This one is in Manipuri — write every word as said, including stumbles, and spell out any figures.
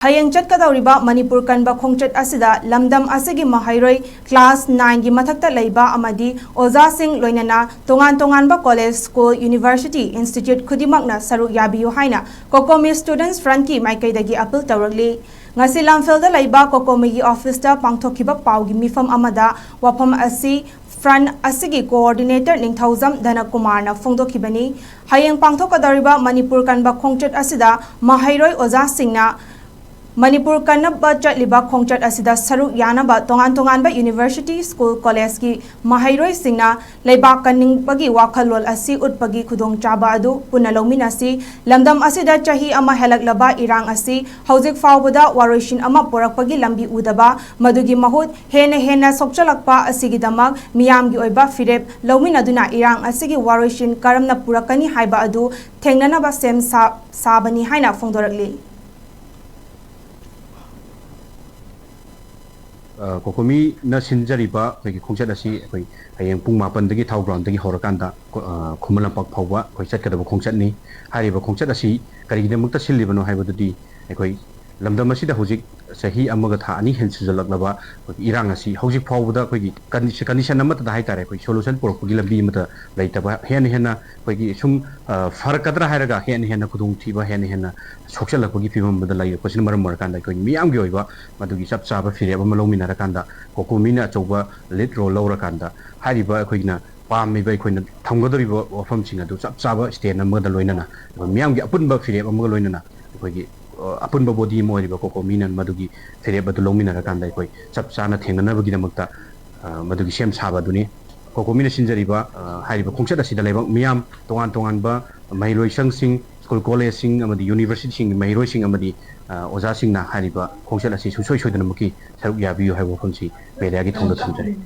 ꯍꯌꯦꯡ ꯆꯠꯀꯗꯧꯔꯤꯕ ꯃꯅꯤꯄꯨꯔ ꯀꯟꯕ ꯈꯣꯡꯆꯠ ꯑꯁꯤꯗ ꯂꯝꯗꯝ ꯑꯁꯤꯒꯤ ꯃꯍꯩꯔꯣꯏ class nineꯒꯤ ꯃꯊꯛꯇ ꯂꯩꯕ ꯑꯃꯗꯤ ꯑꯣꯖꯥꯁꯤꯡ, ꯂꯣꯏꯅꯅ ꯇꯣꯉꯥꯟ ꯇꯣꯉꯥꯟꯕ college, school, university, institute ꯈꯨꯗꯤꯡꯃꯛꯅ ꯁꯔꯨꯛ ꯌꯥꯕꯤꯌꯨ ꯍꯥꯏꯅ COCOMI Students Frontꯀꯤ ꯃꯥꯏꯀꯩꯗꯒꯤ appeal ꯇꯧꯔꯛꯂꯤ꯫ ꯉꯁꯤ ꯂꯝꯐꯦꯜꯗ ꯂꯩꯕ COCOMIꯒꯤ officeꯇ ꯄꯥꯡꯊꯣꯛꯈꯤꯕ ꯄꯥꯎꯒꯤ ꯃꯤꯐꯝ ꯑꯃꯗ ꯋꯥꯐꯝ ꯑꯁꯤ Front ꯑꯁꯤꯒꯤ coordinator ꯅꯤꯡꯊꯧꯖꯝ ꯙꯅꯀꯨꯃꯥꯔꯅ ꯐꯣꯡꯗꯣꯛꯈꯤꯕꯅꯤ꯫ ꯍꯌꯦꯡ ꯄꯥꯡꯊꯣꯛꯀꯗꯧꯔꯤꯕ ꯃꯅꯤꯄꯨꯔ ꯀꯟꯕ ꯈꯣꯡꯆꯠ ꯑꯁꯤꯗ ꯃꯍꯩꯔꯣꯏ ꯑꯣꯖꯥꯁꯤꯡꯅ ꯃꯅꯤꯄꯨꯔ ꯀꯟꯅꯕ ꯆꯠꯂꯤꯕ ꯈꯣꯡꯆꯠ ꯑꯁꯤꯗ ꯁꯔꯨꯛ ꯌꯥꯅꯕ ꯇꯣꯉꯥꯟ ꯇꯣꯉꯥꯟꯕ university, school, collegeꯀꯤ ꯃꯍꯩꯔꯣꯏꯁꯤꯡꯅ ꯂꯩꯕꯥꯛ ꯀꯟꯅꯤꯡꯕꯒꯤ ꯋꯥꯈꯜꯂꯣꯟ ꯑꯁꯤ ꯎꯠꯄꯒꯤ ꯈꯨꯗꯣꯡꯆꯥꯕ ꯑꯗꯨ ꯄꯨꯟꯅ ꯂꯧꯃꯤꯟꯅꯁꯤ꯫ ꯂꯝꯗꯝ ꯑꯁꯤꯗ ꯆꯍꯤ ꯑꯃ ꯍꯦꯜꯂꯛꯂꯕ ꯏꯔꯥꯡ ꯑꯁꯤ ꯍꯧꯖꯤꯛ ꯐꯥꯎꯕꯗ ꯋꯥꯔꯣꯏꯁꯤꯟ ꯑꯃ ꯄꯨꯔꯛꯄꯒꯤ ꯂꯝꯕꯤ ꯎꯗꯕ, ꯃꯗꯨꯒꯤ ꯃꯍꯨꯠ ꯍꯦꯟꯅ ꯍꯦꯟꯅ ꯁꯣꯛꯆꯜꯂꯛꯄ ꯑꯁꯤꯒꯤꯗꯃꯛ ꯃꯤꯌꯥꯝꯒꯤ ꯑꯣꯏꯕ ꯐꯤꯔꯦꯞ ꯂꯧꯃꯤꯟꯅꯗꯨꯅ ꯏꯔꯥꯡ ꯑꯁꯤꯒꯤ ꯋꯥꯔꯣꯏꯁꯤꯟ ꯀꯔꯝꯅ ꯄꯨꯔꯛꯀꯅꯤ ꯍꯥꯏꯕ ꯑꯗꯨ ꯊꯦꯡꯅꯅꯕ ꯁꯦꯝ ꯁꯥ-, ꯁꯥꯕꯅꯤ ꯍꯥꯏꯅ ꯐꯣꯡꯗꯣꯔꯛꯂꯤ꯫ ꯑ, COCOMIꯅ ꯁꯤꯟꯖꯔꯤꯕ ꯑꯩꯈꯣꯏꯒꯤ ꯈꯣꯡꯆꯠ ꯑꯁꯤ ꯑꯩꯈꯣꯏ ꯍꯌꯦꯡ ꯄꯨꯡ ꯃꯥꯄꯟꯗꯒꯤ ꯊꯥꯎ groundꯗꯒꯤ ꯍꯧꯔꯀꯥꯟꯗ, ꯑ, ꯈꯨꯃꯟ ꯂꯝꯄꯥꯛ ꯐꯥꯎꯕ ꯑꯩꯈꯣꯏ ꯆꯠꯀꯗꯕ ꯈꯣꯡꯆꯠꯅꯤ꯫ ꯍꯥꯏꯔꯤꯕ ꯈꯣꯡꯆꯠ ꯑꯁꯤ ꯀꯔꯤꯒꯤꯗꯃꯛꯇ ꯁꯤꯜꯂꯤꯕꯅꯣ ꯍꯥꯏꯕꯗꯨꯗꯤ, ꯑꯩꯈꯣꯏ ꯂꯝꯗꯝ ꯑꯁꯤꯗ ꯍꯧꯖꯤꯛ ꯆꯍꯤ ꯑꯃꯒ ꯊꯥ ꯑꯅꯤ ꯍꯦꯟ ꯁꯨꯖꯜꯂꯛꯂꯕ ꯑꯩꯈꯣꯏꯒꯤ ꯏꯔꯥꯡ ꯑꯁꯤ ꯍꯧꯖꯤꯛ ꯐꯥꯎꯕꯗ ꯑꯩꯈꯣꯏꯒꯤ condi-, condition ꯑꯃꯠꯇꯗ ꯍꯥꯏꯇꯥꯔꯦ, ꯑꯩꯈꯣꯏ solution ꯄꯨꯔꯛꯄꯒꯤ ꯂꯝꯕꯤ ꯑꯃꯠꯇ ꯂꯩꯇꯕ, ꯍꯦꯟꯅ ꯍꯦꯟꯅ ꯑꯩꯈꯣꯏꯒꯤ ꯁꯨꯝ, ꯑ, ꯐꯔꯛꯀꯗ꯭ꯔꯥ ꯍꯥꯏꯔꯒ ꯍꯦꯟꯅ ꯍꯦꯟꯅ ꯈꯨꯗꯣꯡꯊꯤꯕ, ꯍꯦꯟꯅ ꯍꯦꯟꯅ ꯁꯣꯛꯆꯜꯂꯛꯄꯒꯤ ꯐꯤꯕꯝ ꯑꯃꯗ ꯂꯩꯔꯛꯄꯁꯤꯅ ꯃꯔꯝ ꯑꯣꯏꯔꯀꯥꯟꯗ, ꯑꯩꯈꯣꯏ ꯃꯤꯌꯥꯝꯒꯤ ꯑꯣꯏꯕ ꯃꯗꯨꯒꯤ ꯆꯞ ꯆꯥꯕ ꯐꯤꯔꯦꯞ ꯑꯃ ꯂꯧꯃꯤꯟꯅꯔꯀꯥꯟꯗ, COCOMIꯅ ꯑꯆꯧꯕ lead role ꯂꯧꯔꯀꯥꯟꯗ, ꯍꯥꯏꯔꯤꯕ ꯑꯩꯈꯣꯏꯅ ꯄꯥꯝꯃꯤꯕ, ꯑꯩꯈꯣꯏꯅ ꯊꯝꯒꯗꯧꯔꯤꯕ ꯋꯥꯐꯝꯁꯤꯡ ꯑꯗꯨ ꯆꯞ ꯆꯥꯕ stand ꯑꯃꯒ ꯂꯣꯏꯅꯅ, ꯑꯩꯈꯣꯏ ꯃꯤꯌꯥꯝꯒꯤ ꯑꯄꯨꯟꯕ ꯐꯤꯔꯦꯞ ꯑꯃꯒ ꯂꯣꯏꯅꯅ, ꯑꯩꯈꯣꯏꯒꯤ, ꯑ, ꯑꯄꯨꯟꯕ body ꯑꯃ ꯑꯣꯏꯔꯤꯕ COCOMIꯅ ꯃꯗꯨꯒꯤ ꯐꯤꯔꯦꯞ ꯑꯗꯨ ꯂꯧꯃꯤꯟꯅꯔꯀꯥꯟꯗ, ꯑꯩꯈꯣꯏ ꯆꯞ ꯆꯥꯅ ꯊꯦꯡꯅꯅꯕꯒꯤꯗꯃꯛꯇ, ꯑ, ꯃꯗꯨꯒꯤ ꯁꯦꯝ ꯁꯥꯕ ꯑꯗꯨꯅꯤ꯫ COCOMIꯅ ꯁꯤꯟꯖꯔꯤꯕ, ꯑ, ꯍꯥꯏꯔꯤꯕ ꯈꯣꯡꯆꯠ ꯑꯁꯤꯗ ꯂꯩꯕꯥꯛ ꯃꯤꯌꯥꯝ, ꯇꯣꯉꯥꯟ ꯇꯣꯉꯥꯟꯕ ꯃꯍꯩꯔꯣꯏ ꯁꯪꯁꯤꯡ, school collegeꯁꯤꯡ ꯑꯃꯗꯤ universityꯁꯤꯡꯒꯤ ꯃꯍꯩꯔꯣꯏꯁꯤꯡ ꯑꯃꯗꯤ, ꯑ, ꯑꯣꯖꯥꯁꯤꯡꯅ ꯍꯥꯏꯔꯤꯕ ꯈꯣꯡꯆꯠ ꯑꯁꯤ ꯁꯨꯡꯁꯣꯏ ꯁꯣꯏꯗꯅꯃꯛꯀꯤ ꯁꯔꯨꯛ ꯌꯥꯕꯤꯌꯨ ꯍꯥꯏꯕ ꯋꯥꯐꯝꯁꯤ mediaꯒꯤ ꯊꯣꯡꯗ ꯊꯝꯖꯔꯤ꯫